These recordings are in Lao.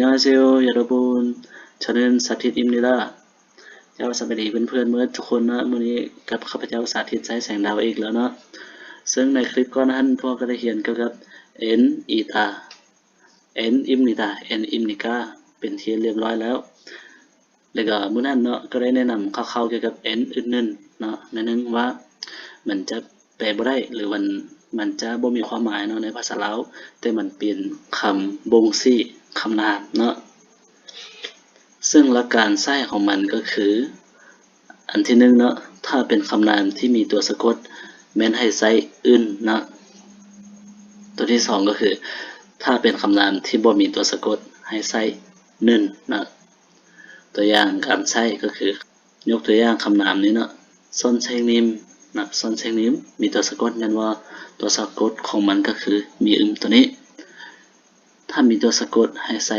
안녕하세요, 여러분. 저는 사ܬ입니다. ເຈົ້າ ສະບາຍດີເພື່ອນໆໝົດທຸກຄົນເນາະ. ມື້ນີ້ກັບຂ້າພະເຈົ້າ ສາທິດ ໄຊແສງດາວ ອີກແລ້ວເນາະ. ເຊິ່ງໃນຄລິບກ່ອນຫັ້ນ ພວກເຮົາກໍໄດ້ຮຽນກ່ຽວກັບ 엔, 이다, 엔, 입니다, 엔, 입니까 ເປັນທີ່ຮຽບຮ້ອຍແລ້ວ. ແລ້ວກໍມື້ນັ້ນເນາະ ກໍໄດ້ແນະນຳຄ່າວໆກ່ຽວກັບ 엔, 은, 는 ເນາະ ໜ້ອຍໜຶ່ງວ່າມັນຈະ ແປບໍ່ໄດ້ ຫຼືວ່າມັນຈະບໍ່ມີຄວາມໝາຍເນາະໃນພາສາລາວ, ແຕ່ມັນເປັນຄຳບົ່ງຊີ້ຄຳນາມເນາະ. ເຊິ່ງຫຼັກການໃຊ້ຂອງມັນກໍຄື ອັນທີໜຶ່ງເນາະ ຖ້າເປັນຄຳນາມທີ່ມີຕົວສະກົດ ແມ່ນໃຫ້ໃຊ້ 은 ເນາະ. ຕົວທີສອງກໍຄື ຖ້າເປັນຄຳນາມທີ່ບໍ່ມີຕົວສະກົດ ໃຫ້ໃຊ້ 는 ເນາະ. ຕົວຢ່າງການໃຊ້ກໍຄື ຍົກຕົວຢ່າງຄຳນາມນີ້ເນາະ 선생님 ນະ 선생님 ມີຕົວສະກົດແມ່ນບໍ່? ຕົວສະກົດຂອງມັນກໍຄື 미음 ຕົວນີ້. ຖ້າມີຕົວສະກົດໃຫ້ໃສ່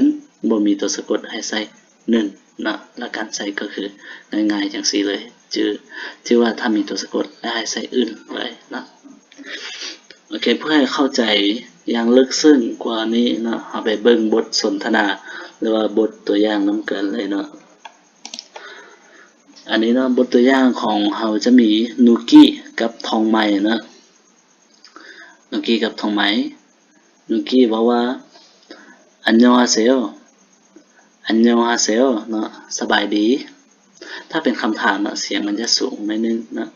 은, ບໍ່ມີຕົວສະກົດໃຫ້ໃສ່ 는 ນະ. ຫຼັກການໃຊ້ກໍຄືງ່າຍໆຈັ່ງຊີ້ເລີຍ. ຈື່ ຈື່ວ່າຖ້າມີຕົວສະກົດແລ້ວໃຫ້ໃສ່ 은 ເລີຍນະ. ໂອເຄ ເພື່ອໃຫ້ເຂົ້າໃຈຢ່າງເລິກເຊິ່ງກວ່ານີ້ເນາະ ເຮົາໄປເບິ່ງບົດສົນທະນາ ຫຼືວ່າບົດຕົວຢ່າງນຳກັນເລີຍເນາະ. ອັນນີ້ເນາະ ບົດຕົວຢ່າງຂອງເຮົາຈະມີ ܢູກີ້ ກັບ ທອງໄມ ເນາະ. ນູກີ້ ກັບ ທອງໄມ. ນູກີ້ ເວົ້າວ່າ 안녕하세요, 안녕하세요 ເນາະ ສະບາຍດີ. ຖ້າເປັນຄຳຖາມເນາະ ສຽງມັນຈະສູງໜ້ອຍໜຶ່ງເນາະ.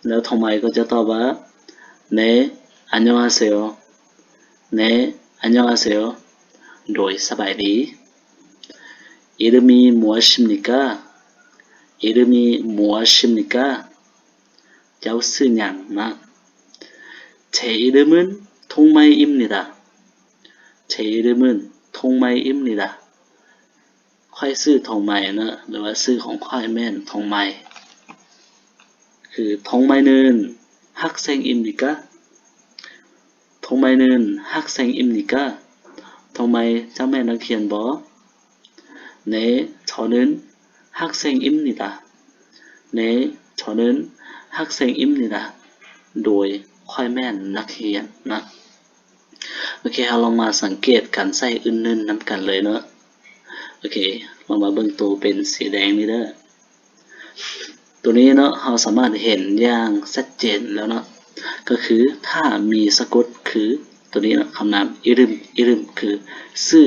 ແລ້ວທອງໄມກໍຈະຕອບວ່າ 네, 안녕하세요. 네, 안녕하세요. ໂດຍສະບາຍດີ. 이름이 무엇입니까? 이름이 무엇입니까? ເຈົ້າຊື່ຫຍັງນະ? 제 이름은 ܬܘງມາຍ입니다. 제 이름은 ܬܘງມາຍ입니다. ຂ້ອຍຊື່ທອງໄມເນາະ ຫຼືວ່າຊື່ຂອງຂ້ອຍແມ່ນທອງໄມ. 그 ܬܘງມາຍ는 학생입니까? ܬܘງມາຍ는 학생입니까? ܬܘງມາຍ ເຈົ້າແມ່ນນັກຮຽນບໍ່? 네, 저는 학생입니다. 네, 저는 학생입니다. ໂດຍຂ້ອຍແມ່ນນັກຮຽນນະ. ໂອເຄ ເຮົາລອງມາສັງເກດການໃຊ້ 은, 는 ນຳກັນເລີຍເນາະ. ໂອເຄ ລອງມາເບິ່ງໂຕເປັນສີແດງນີ້ເດີ. ໂຕນີ້ເນາະ ເຮົາສາມາດເຫັນຢ່າງຊັດເຈນແລ້ວເນາະ ກໍຄືຖ້າມີສະກົດຄືໂຕນີ້ເນາະ ຄຳນາມ 이름, 이름 ຄືຊື່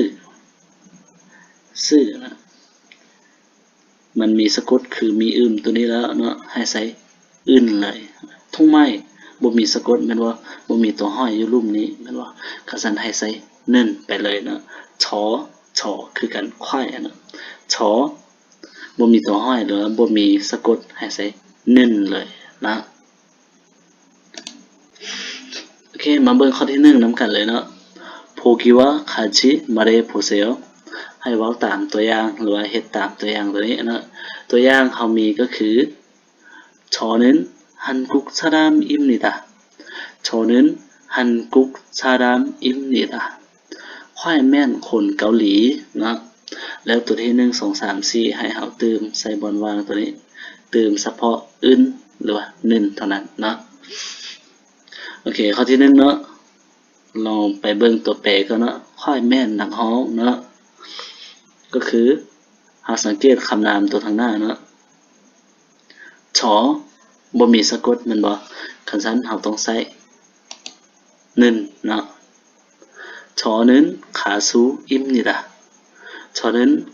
ຊື່ນະ. ມັນມີສະກົດຄື 미음 ໂຕນີ້ແລ້ວເນາະ ໃຫ້ໃສ່ 은 ເລີຍ. ܬܘງມາຍ ບໍ່ມີສະກົດແມ່ນບໍ່? ບໍ່ມີຕົວຫ້ອຍຢູ່ລຸ່ມນີ້ແມ່ນບໍ່? ຄັນຊັ້ນໃຫ້ໃສ່ 는 ໄປເລີຍເນາະ. 저, 저 ຄືກັນ ຂ້ອຍເນາະ. 저 ບໍ່ມີຕົວຫ້ອຍ ຫຼືວ່າບໍ່ມີສະກົດ ໃຫ້ໃສ່ 는 ເລີຍນະ. ໂອເຄ ມາເບິ່ງຂໍ້ທີໜຶ່ງນຳກັນເລີຍເນາະ. 보기와 같이 말해 보세요. ໃຫ້ເວົ້າຕາມຕົວຢ່າງ ຫຼືວ່າເຮັດຕາມຕົວຢ່າງໂຕນີ້ເນາະ. ຕົວຢ່າງເຮົາມີກໍຄື 저는 한국 사람입니다. 저는 한국 사람입니다. ຂ້ອຍແມ່ນຄົນເກົາຫຼີເນາະ. ແລ້ວຕົວທີໜຶ່ງ ສອງ ສາມ ສີ່ ໃຫ້ເຮົາຕື່ມໃສ່ບ່ອນວ່າງຕົວນີ້ ຕື່ມສະເພາະ 은 ຫຼືວ່າ 는 ເທົ່ານັ້ນເນາະ. ໂອເຄ ຂໍ້ທີໜຶ່ງເນາະ ລອງໄປເບິ່ງຕົວແປກ່ອນເນາະ. ຂ້ອຍແມ່ນນັກຮ້ອງເນາະ ກໍຄື ເຮົາສັງເກດຄຳນາມຕົວທາງໜ້າເນາະ. 저 ບໍ່ມີສະກົດແມ່ນບໍ່? ຄັນຊັ້ນເຮົາຕ້ອງໃຊ້ 는 ເນາະ. 저는 가수입니다. 저는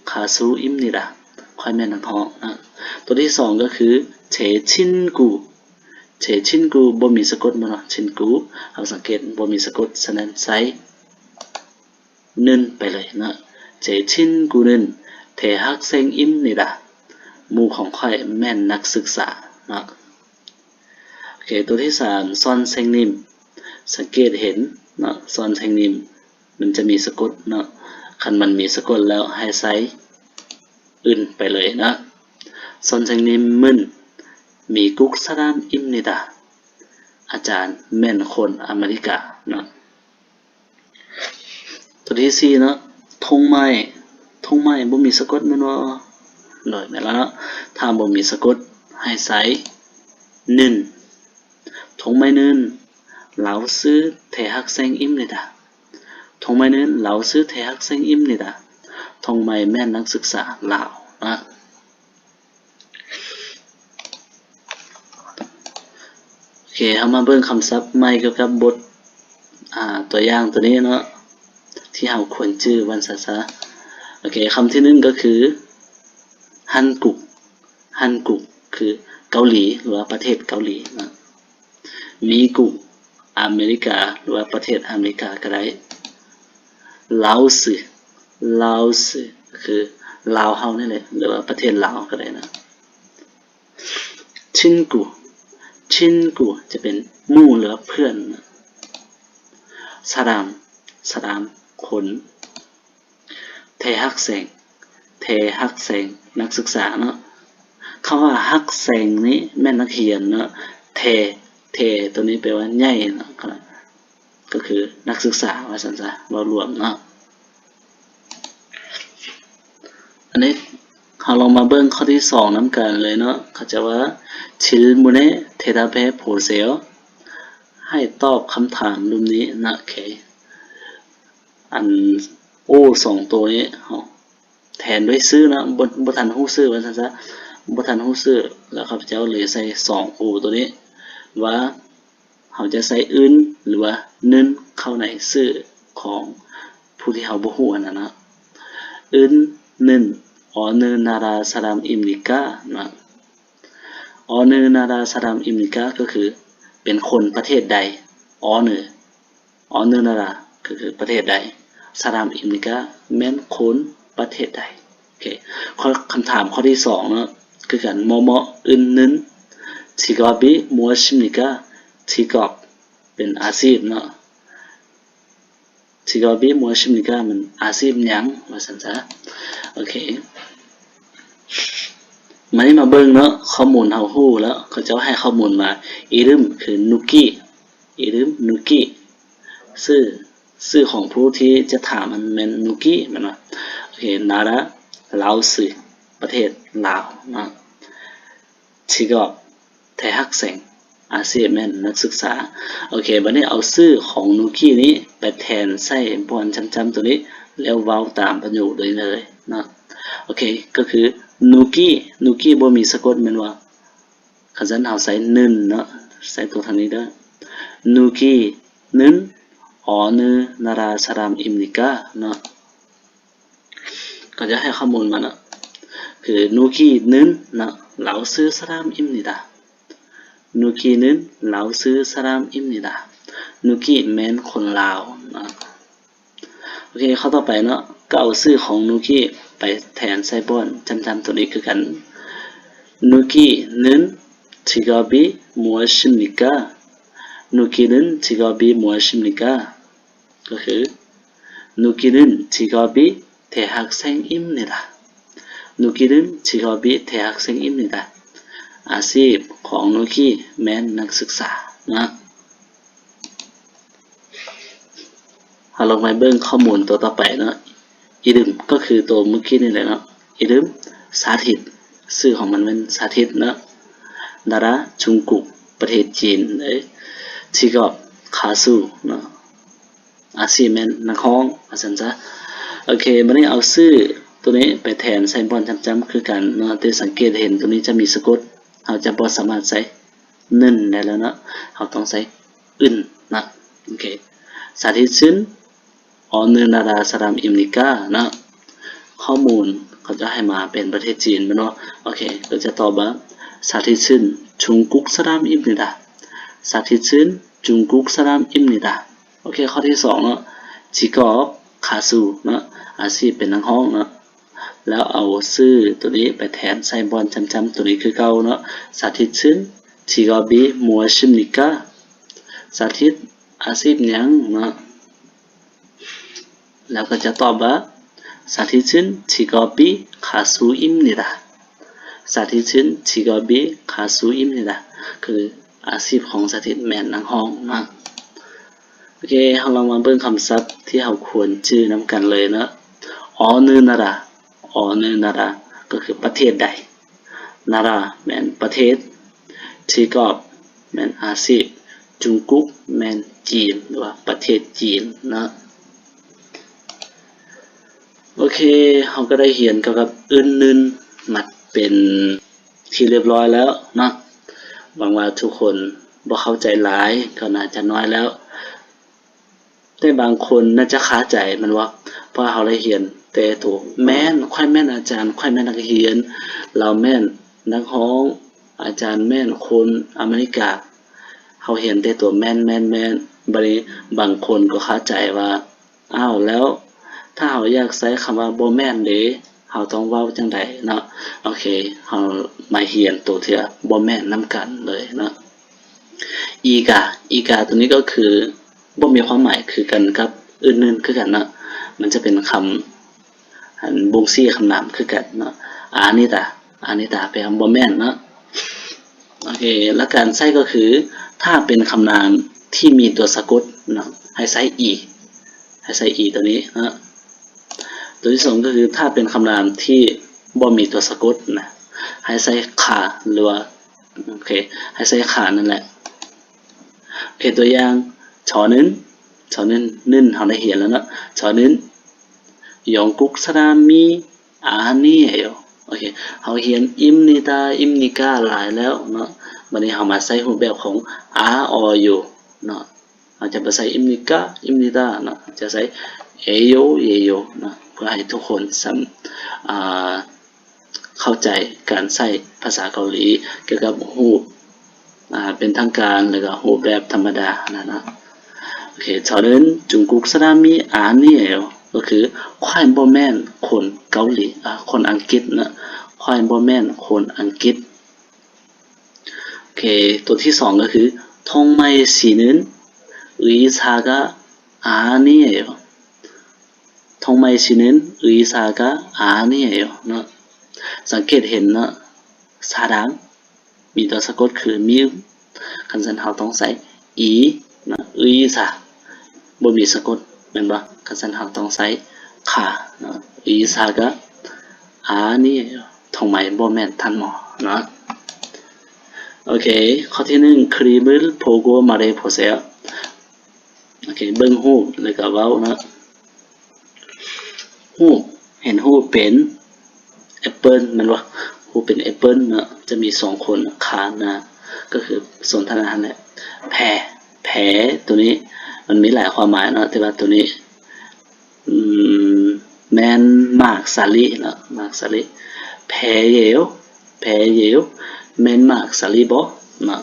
가수입니다. ຂ້ອຍແມ່ນນັກຮ້ອງນະ. ຕົວທີສອງກໍຄື 제 친구. 제 친구 ບໍ່ມີສະກົດແມ່ນບໍ່? 친구 ເຮົາສັງເກດບໍ່ມີສະກົດ ສະນັ້ນໃຊ້ 는 ໄປເລີຍເນາະ. 제 친구는 대학생입니다. ໝູ່ຂອງຂ້ອຍແມ່ນນັກສຶກສາເນາະ. ໂອເຄ ຕົວທີສາມ 선생님. ສັງເກດເຫັນເນາະ 선생님 ມັນຈະມີສະກົດເນາະ. ຄັນມັນມີສະກົດແລ້ວໃຫ້ໃສ່ 은 ໄປເລີຍເນາະ. 선생님은 미국 사람입니다. ອາຈານແມ່ນຄົນອາເມລິກາເນາະ. ຕົວທີສີ່ເນາະ ܬܘງມາຍ. ܬܘງມາຍ ບໍ່ມີສະກົດແມ່ນບໍ່? ໂດຍ ແມ່ນແລ້ວເນາະ. ຖ້າບໍ່ມີສະກົດໃຫ້ໃສ່ 는. ܬܘງມາຍ는 라오스 대학생입니다. 정말 는 라오스 대학생입니다. 정말 ແມ່ນນັກສຶກສາລາວນະ. ໂອເຄ ເຮົາມາເບິ່ງຄຳສັບໃໝ່ກ່ຽວກັບບົດ ອາ ຕົວຢ່າງຕົວນີ້ເນາະ ທີ່ເຮົາຄວນຈື່ວ່າຊັ້ນຊະ. ໂອເຄ ຄຳທີໜຶ່ງກໍຄື 한국. 한국 ຄືເກົາຫຼີ ຫຼືວ່າປະເທດເກົາຫຼີເນາະ. 미국. ອາເມລິກາ ຫຼືວ່າປະເທດອາເມລິກາກໍໄດ້. 라오스. 라오스 ກໍຄືລາວເຮົານີ້ແຫຼະ ຫຼືວ່າປະເທດລາວກໍໄດ້ນະ. 친구. 친구 ຈະເປັນໝູ່ ຫຼືວ່າເພື່ອນ. 사람. 사람 ຄົນ. 대학생. 대학생 ນັກສຶກສາເນາະ. ຄຳວ່າ 학생 ນີ້ແມ່ນນັກຮຽນເນາະ. 대. 대 ໂຕນີ້ແປວ່າໃຫຍ່ເນາະ ກໍຄືນັກສຶກສາວ່າຊັ້ນຊະ ເວົ້າລວມເນາະ. ອັນນີ້ເຮົາລອງມາເບິ່ງຂໍ້ທີສອງນຳກັນເລີຍເນາະ. ເຂົາຈະວ່າ 질문에 대답해 보세요. ໃຫ້ຕອບຄຳຖາມລຸ່ມນີ້ນະ. ໂອເຄ ອັນ O ສອງໂຕນີ້ເຮົາແທນດ້ວຍຊື່ເນາະ. ບໍ່ ບໍ່ທັນຮູ້ຊື່ວ່າຊັ້ນຊະ ບໍ່ທັນຮູ້ຊື່ ແລ້ວຂ້າພະເຈົ້າເລີຍໃສ່ສອງ O ໂຕນີ້ ວ່າເຮົາຈະໃສ່ 은 ຫຼືວ່າ 는 ເຂົ້າໃນຊື່ຂອງຜູ້ທີ່ເຮົາບໍ່ຮູ້ຫັ້ນນະເນາະ. 은, 는 어느 나라 사람입니까? 는 어느 나라 사람입니까? ກໍຄືເປັນຄົນປະເທດໃດ. 어느, 어느 나라 ກໍຄືປະເທດໃດ. 사람입니까? ແມ່ນຄົນປະເທດໃດ. ໂອເຄ ຂໍ້ ຄຳຖາມຂໍ້ທີສອງເນາະ ຄືກັນ 뭐뭐 은, 는 직업이 무엇입니까? 직업 ເປັນອາຊີບເນາະ. 직업이 무엇입니까? ມັນອາຊີບຫຍັງວ່າຊັ້ນຊະ. ໂອເຄ ມານີ້ມາເບິ່ງເນາະ ຂໍ້ມູນເຮົາຮູ້ແລ້ວ ເຂົາເຈົ້າໃຫ້ຂໍ້ມູນມາ 이름 ຄື 누기. 이름 누기 ຊື່ ຊື່ຂອງຜູ້ທີ່ຈະຖາມຫັ້ນແມ່ນ 누기 ແມ່ນບໍ່? ໂອເຄ 나라 라오스 ປະເທດລາວເນາະ. 직업 대학생 ອາຊີບແມ່ນນັກສຶກສາ. ໂອເຄ ບັດນີ້ເອົາຊື່ຂອງ 누기 ນີ້ໄປແທນໃສ່ບ່ອນຈ້ຳໆໂຕນີ້ ແລ້ວເວົ້າຕາມປະໂຫຍກໂດຍເລີຍເນາະ. ໂອເຄ ກໍຄື 누기, 누기 ບໍ່ມີສະກົດແມ່ນບໍ່? ຄັນຊັ້ນເຮົາໃສ່ 는 ເນາະ ໃສ່ຕົວທາງນີ້ເດີ. 누기 는 어느 나라 사람입니까? 는 어느 나라 사람입니까? ເນາະ ກໍຈະໃຫ້ຂໍ້ມູນມາເນາະ ຄື 누기 는 ເນາະ 라오스 사람입니다. 누기 는 라오스 사람입니다. 누기 ແມ່ນຄົນລາວເນາະ. ໂອເຄ ຂໍ້ຕໍ່ໄປເນາະ ກໍເອົາຊື່ຂອງ 누기 ໄປແທນໃສ່ບ່ອນຈ້ຳໆໂຕນີ້ຄືກັນ. 누기 는 직업이 무엇입니까? 누기 는 직업이 무엇입니까? ກໍຄື 누기는 직업이 대학생입니다. 누기는 직업이 대학생입니다. ອາຊີບຂອງ 누기 ແມ່ນນັກສຶກສາເນາະ. ເຮົາລອງໄປເບິ່ງຂໍ້ມູນຕົວຕໍ່ໄປເນາະ. 이름 ກໍຄືຕົວເມື່ອກີ້ນີ້ແຫຼະເນາະ. 이름 ສາທິດ ຊື່ຂອງມັນແມ່ນສາທິດເນາະ. 나라 중국 ປະເທດຈີນເດ້. 직업 가수 ເນາະ ອາຊີບແມ່ນນັກຮ້ອງວ່າຊັ້ນຊະ. ໂອເຄ ບັດນີ້ເອົາຊື່ໂຕນີ້ໄປແທນໃສ່ບ່ອນຈ້ຳໆຄືກັນເນາະ. ແຕ່ສັງເກດເຫັນໂຕນີ້ຈະມີສະກົດ ເຮົາຈະບໍ່ສາມາດໃສ່ 는 ໄດ້ແລ້ວເນາະ ເຮົາຕ້ອງໃສ່ 은 ເນາະ. ໂອເຄ 사실은 어느 나라 사람입니까? 는 ຂໍ້ມູນເຂົາຈະໃຫ້ມາເປັນປະເທດຈີນແມ່ນບໍ່? ໂອເຄ ກໍຈະຕອບວ່າ 사실은 중국 사람입니다. 사실은 중국 사람입니다. ໂອເຄ ຂໍ້ທີສອງເນາະ 직업 가수 ເນາະ ອາຊີບເປັນນັກຮ້ອງເນາະ. ແລ້ວເອົາຊື່ໂຕນີ້ໄປແທນໃສ່ບ່ອນຈ້ຳໆໂຕນີ້ຄືເກົ່າເນາະ. 사실은 직업이 무엇입니까? 사실 ອາຊີບຫຍັງເນາະ. ແລ້ວກໍຈະຕອບວ່າ 사실은 직업이 가수입니다. 사실은 직업이 가수입니다. ຄືອາຊີບຂອງສາທິດແມ່ນນັກຮ້ອງເນາະ. ໂອເຄ ເຮົາລອງມາເບິ່ງຄຳສັບທີ່ເຮົາຄວນຈື່ນຳກັນເລີຍເນາະ. 어느 나라, 어느 나라 ກໍຄືປະເທດໃດ. 나라 ແມ່ນປະເທດ. 직업 ແມ່ນອາຊີບ. 중국 ແມ່ນຈີນ ຫຼືວ່າປະເທດຈີນເນາະ. ໂອເຄ ເຮົາກໍໄດ້ຮຽນກ່ຽວກັບອຶນນຶນມາເປັນທີ່ຮຽບຮ້ອຍແລ້ວເນາະ. ຫວັງວ່າທຸກຄົນບໍ່ເຂົ້າໃຈຫຼາຍ ກໍໜ້າຈະນ້ອຍແລ້ວ. ແຕ່ບາງຄົນໜ້າຈະຄາໃຈແມ່ນບໍ່? ເພາະເຮົາໄດ້ຮຽນແຕ່ໂຕແມ່ນ, ຂ້ອຍແມ່ນອາຈານ, ຂ້ອຍແມ່ນນັກຮຽນ, ລາວແມ່ນນັກຮ້ອງ, ອາຈານແມ່ນຄົນອາເມລິກາ. ເຮົາຮຽນແຕ່ໂຕແມ່ນ, ແມ່ນ, ແມ່ນ. ບາດນີ້ບາງຄົນກໍຄາໃຈວ່າ ອ້າວ ແລ້ວຖ້າເຮົາຢາກໃຊ້ຄຳວ່າບໍ່ແມ່ນເດ ເຮົາຕ້ອງເວົ້າຈັ່ງໃດເນາະ? ໂອເຄ ເຮົາມາຮຽນໂຕທີ່ວ່າບໍ່ແມ່ນນຳກັນເລີຍເນາະ. ອີກາ ອີກາໂຕນີ້ກໍຄືບໍ່ມີຄວາມໝາຍຄືກັນກັບອຶນນຶນຄືກັນເນາະ. ມັນຈະເປັນຄຳ ອັນ ບົ່ງຊີ້ຄຳນາມຄືກັນເນາະ. ອານິຕາ ອານິຕາ ແປວ່າບໍ່ແມ່ນເນາະ. ໂອເຄ ຫຼັກການໃຊ້ກໍຄື ຖ້າເປັນຄຳນາມທີ່ມີຕົວສະກົດເນາະ ໃຫ້ໃຊ້ອີ ໃຫ້ໃຊ້ອີໂຕນີ້ເນາະ. ໂຕທີສອງກໍຄື ຖ້າເປັນຄຳນາມທີ່ບໍ່ມີຕົວສະກົດນະ ໃຫ້ໃຊ້ຄາ ຫຼືວ່າ ໂອເຄ ໃຫ້ໃຊ້ຄານັ້ນແຫຼະ. ໂອເຄ ຕົວຢ່າງ ຊໍໜຶ່ງ ຊໍໜຶ່ງ ໜຶ່ງ ເຮົາໄດ້ຮຽນແລ້ວເນາະ. ຊໍໜຶ່ງ 영국 사람이 아니에요. ໂອເຄ ເຮົາຮຽນ 입니다, 입니까 ຫຼາຍແລ້ວເນາະ. ບັດນີ້ເຮົາມາໃຊ້ຮູບແບບຂອງ are, are you ເນາະ. ເຮົາຈະບໍ່ໃຊ້ 입니까, 입니다 ເນາະ. ເຮົາຈະໃຊ້ 예요, 예요 ເນາະ ເພື່ອໃຫ້ທຸກຄົນສຳ ອ່າ ເຂົ້າໃຈການໃຊ້ພາສາເກົາຫຼີກ່ຽວກັບຮູບ ອ່າ ເປັນທາງການ ແລ້ວກໍຮູບແບບທຳມະດາຫັ້ນນະເນາະ. ໂອເຄ 저는 중국 사람이 아니에요. ກໍຄື ຂ້ອຍບໍ່ແມ່ນຄົນເກົາຫຼີ ອາ ຄົນອັງກິດເນາະ. ຂ້ອຍບໍ່ແມ່ນຄົນອັງກິດ. ໂອເຄ ຕົວທີສອງກໍຄື 동마이 씨는 의사가 아니에요. 동마이 씨는 의사가 아니에요 ເນາະ. ສັງເກດເຫັນເນາະ ສາດາງ ມີຕົວສະກົດຄື 미, ຄັນຊັ້ນເຮົາຕ້ອງໃຊ້ 이 ເນາະ, 의사 ບໍ່ມີສະກົດແມ່ນບໍ່? ຄັນຊັ້ນເຮົາຕ້ອງໃຊ້ 가 ເນາະ, 의사가 아니에요. ທຳໄມບໍ່ແມ່ນທ່ານໝໍເນາະ? ໂອເຄ ຂໍ້ທີໜຶ່ງ 그림을 보고 말해 보세요. ໂອເຄ ເບິ່ງຮູບແລ້ວກໍເວົ້າເນາະ. ຮູບ ເຫັນຮູບເປັນແອັບເປິ້ນແມ່ນບໍ່? ຮູບເປັນແອັບເປິ້ນເນາະ ຈະມີສອງຄົນຄານນະ ກໍຄືສົນທະນາຫັ້ນແຫຼະ. ແພ ແພໂຕນີ້ມັນມີຫຼາຍຄວາມໝາຍເນາະ ແຕ່ວ່າໂຕນີ້ ອືມ ແມ່ນໝາກສາລີເນາະ ໝາກສາລີ. ແພເຢວ ແພເຢວ ແມ່ນໝາກສາລີບໍ່ເນາະ?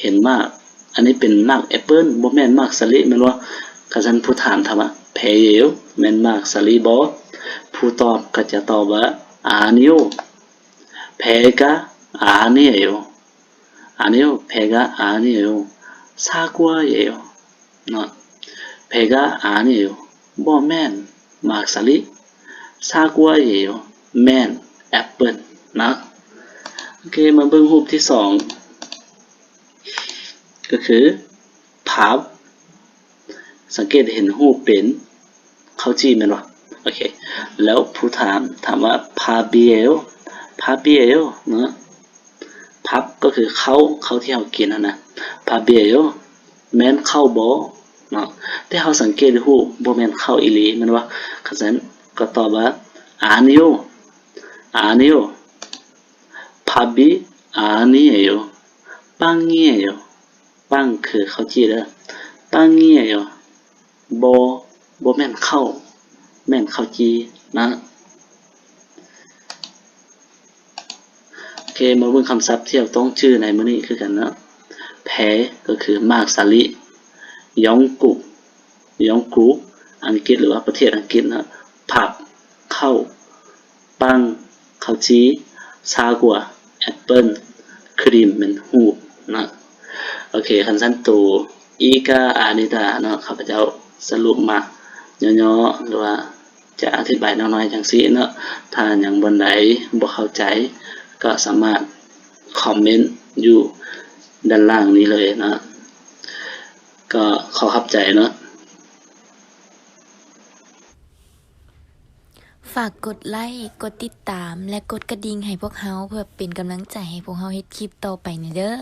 ເຫັນໝາກ ອັນນີ້ເປັນໝາກແອັບເປິ້ນ ບໍ່ແມ່ນໝາກສາລີແມ່ນບໍ່? ຄັນຊັ້ນຜູ້ຖາມຖາມວ່າ ແພເຢວ ແມ່ນໝາກສາລີບໍ່? ຜູ້ຕອບກໍຈະຕອບວ່າ 아니요. 배가 아니에요. 아니요. 배가 아니에요. 사과예요. ເນາະ 배가 아니에요 ບໍ່ແມ່ນໝາກສາລີ. 사과예요 ແມ່ນແອັບເປິ້ນເນາະ. ໂອເຄ ມາເບິ່ງຮູບທີສອງ ກໍຄື 밥 ສັງເກດເຫັນຮູບເປັນເຂົ້າຈີ່ແມ່ນບໍ່? ໂອເຄ ແລ້ວຜູ້ຖາມຖາມວ່າ 밥이에요. 밥이에요 ເນາະ. 밥 ກໍຄືເຂົ້າ ເຂົ້າທີ່ເຮົາກິນຫັ້ນນະ. 밥이에요 ແມ່ນເຂົ້າບໍ່ເນາະ? ແຕ່ເຮົາສັງເກດຮູ້ ບໍ່ແມ່ນເຂົ້າອີ່ຫຼີແມ່ນບໍ່? ຄັນຊັ້ນກໍຕອບວ່າ 아니요. 아니요. 밥이 아니에요. 빵이에요. ປັ້ງ ຄືເຂົ້າຈີ່ເດີ້. 빵이에요. ບໍ່ ບໍ່ແມ່ນເຂົ້າ ແມ່ນເຂົ້າຈີ່ນະ. ໂອເຄ ມາເບິ່ງຄຳສັບທີ່ເຮົາຕ້ອງຈື່ໃນມື້ນີ້ຄືກັນເນາະ. ແພ ກໍຄືໝາກສາລີ. ຍັງກຸກ ຍັງກຸກ ອັງກິດ ຫຼືວ່າປະເທດອັງກິດເນາະ. 밥 ເຂົ້າ. ປັ້ງ ເຂົ້າຈີ່. 사과 ແອັບເປິ້ນ. 그림 ແມ່ນຮູບເນາະ. ໂອເຄ ຄັນຊັ້ນໂຕ 이가 아니다 ເນາະ ຂ້າພະເຈົ້າສະຫຼຸບມາຫຍໍ້ໆ ຫຼືວ່າຈະອະທິບາຍນ້ອຍໆ ຈັ່ງຊີ້ເນາະ. ຖ້າຫຍັງບ່ອນໃດບໍ່ເຂົ້າໃຈ ກໍສາມາດຄອມເມັນຢູ່ດ້ານລ່າງນີ້ເລີຍເນາະ. ກໍຂໍຂອບໃຈເນາະ. ຝາກກົດໄລ້, ກົດຕິດຕາມ ແລະ ກົດກະດິ່ງໃຫ້ພວກເຮົາ ເພື່ອເປັນກຳລັງໃຈໃຫ້ພວກເຮົາເຮັດຄລິບຕໍ່ໄປແດ່ເດີ້.